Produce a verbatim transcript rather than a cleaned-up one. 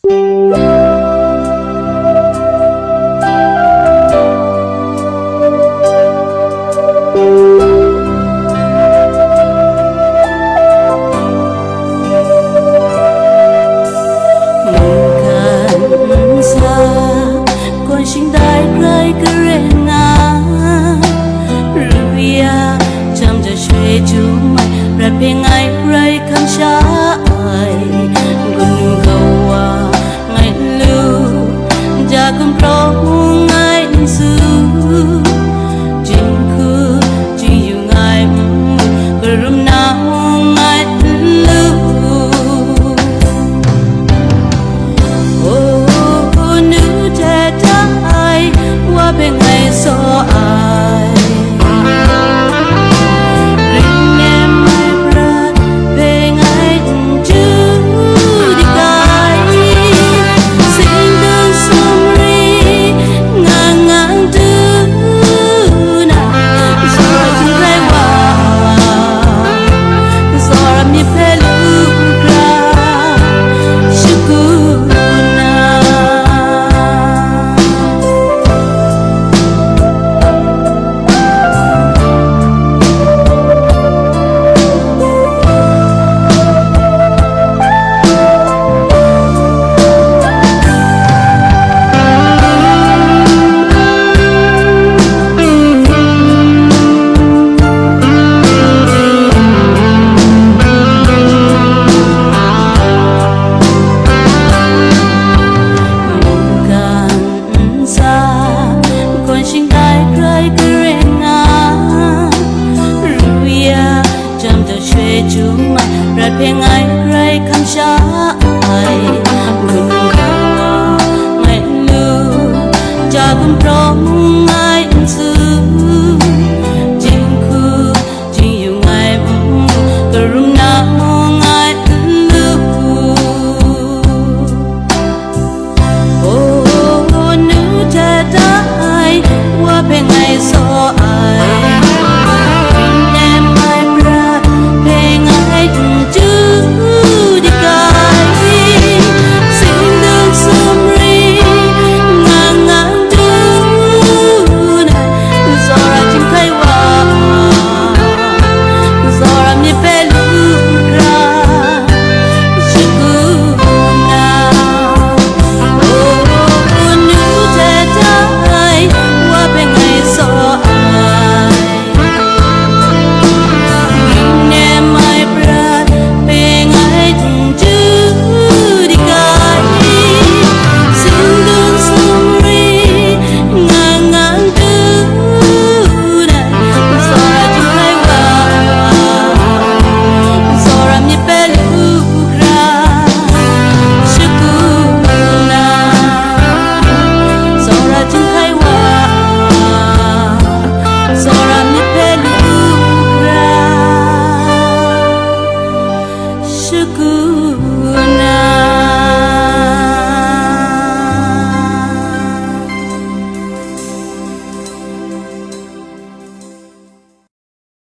Mungkan nsa, kawn shingdai grai karen nga, ru ya, jam ja shoi jum ai, prat hpe ngai grai hkam sha ai, gun kawa ngai n lu, ja gumhpraw hpung ngai n su, jinghku jingyu ngai n mu, karum na mung ngai n lu. O, nu hte da ai, wa hpe ngai saw ai. Ring em ai prat hpe ngai n chyu di kai. Sing dung sumri ngang ngang du na, tsawra htingrai wa, tsawra myit hpe lu hkra shagu na. Mungkan nsa, kawn shingdai grai karen nga, ru ya, jam daw shoi jum ai, prat hpe ngai grai hkam sha ai, gun kawa ngai n lu, ja gumhpraw mu